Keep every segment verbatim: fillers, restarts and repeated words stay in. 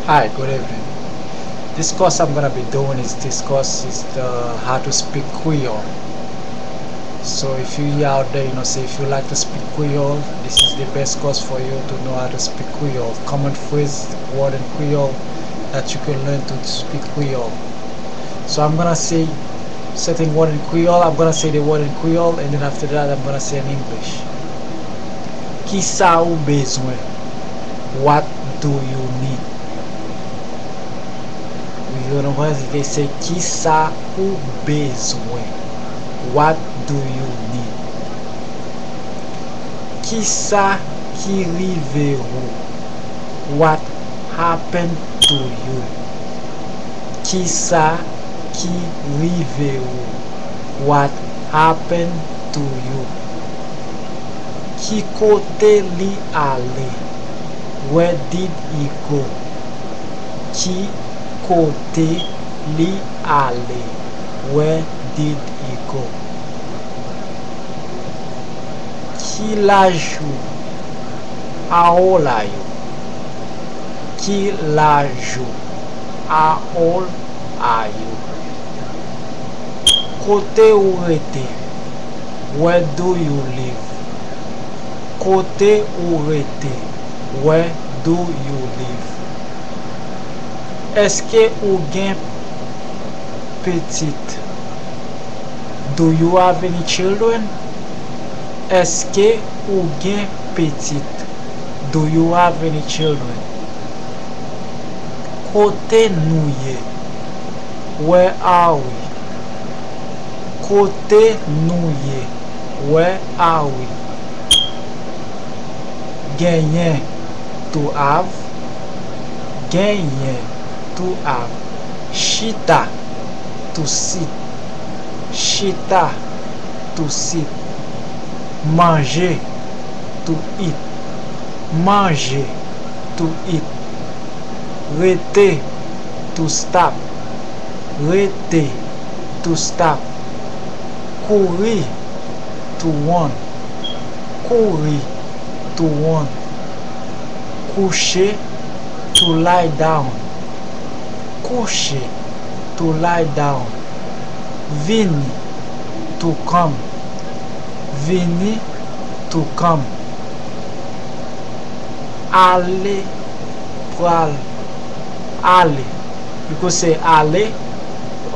Hi, good evening. This course I'm gonna be doing is this course is the how to speak Creole. So if you out there, you know, say if you like to speak Creole, this is the best course for you to know how to speak Creole. Common phrase, word in Creole that you can learn to speak Creole. So I'm gonna say certain word in Creole, I'm gonna say the word in Creole, and then after that, I'm gonna say in English. Kisa ou bezwen? What do you need? Ou konprann? Se kisa ou bezwen? What do you need? Kisa ki rive ou? What happened to you? Kisa ki rive ou? What happened to you? Ki kote li ale? Where did he go? Ki kote li ale? Where did he go? Ki laj ou? How old are you? Ki laj ou? How old are you? Kote ou rete? Where do you live? Kote ou rete? Where do you live? Èske ou gen pitit? Do you have any children? Èske ou gen pitit? Do you have any children? Kote nou ye? Where are we? Kote nou ye? Where are we? Genyen, to have. Genyen, to have. Chita, to sit. Chita, to sit. Manje, to eat. Manje, to eat. Rete, to stop. Rete, to stop. Kouri, to run. Kouri, to run. Kouche, to lie down. Kouche, to lie down. Vini, to come. Vini, to come. Ale, pral, ale. You could say ale,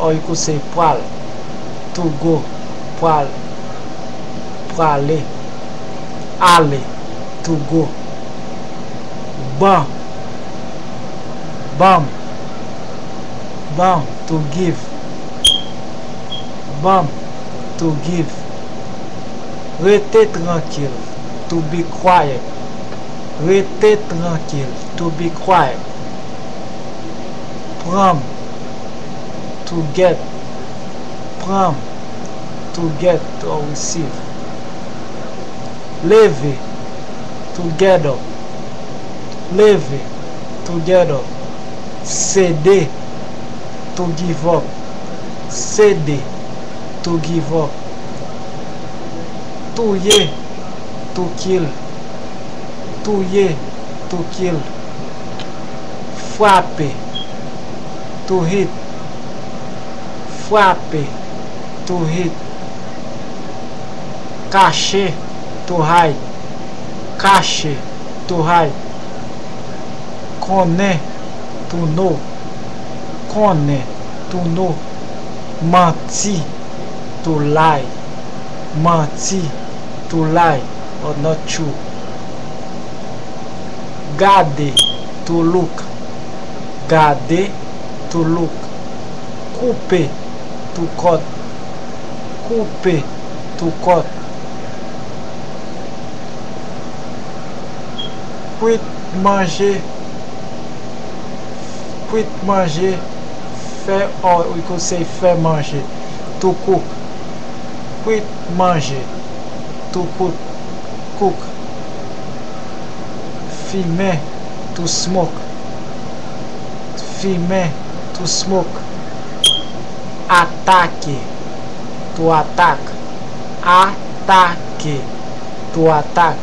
or you could say pral. To go, pral, prale. Ale, to go. Ban, ban m, ban m, to give. Ban m, to give. Rete trankil, to be quiet. Rete trankil, to be quiet. Pran m, to get. Pran m, to get or receive. Leve, to get up. Leve, to get up. Sede, to give up. Sede, to give up. Touye, to kill. Touye, to kill. Frape, to hit. Frape, to hit. Kache, to hide. Kache, to hide. Konnen, to know. Konnen, to know. Manti, to lie. Manti, to lie or not true. Gade, to look. Gade, to look. Koupe, to cut. Koupe, to cut. Kwit manje, kwit manje, fè, or we could say fè manje, to cook. Kwit manje, to cook, cook. Fimen, to smoke. Fimen, to smoke. Atake, to attack. Atake, to attack.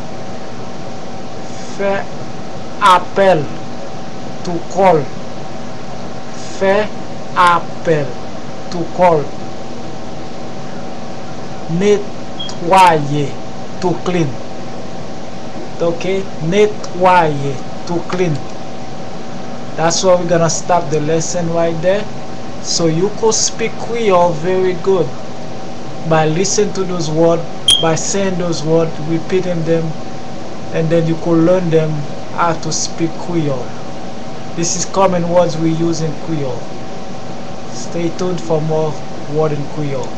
Fè apèl, To call. Fè apèl. To call. Netwaye. To clean. Ok? Netwaye. To clean. That's where we're gonna stop the lesson right there. So you could speak Creole very good by listening to those words, by saying those words, repeating them, and then you could learn them how to speak Creole. This is common words we use in Creole. Stay tuned for more word in Creole.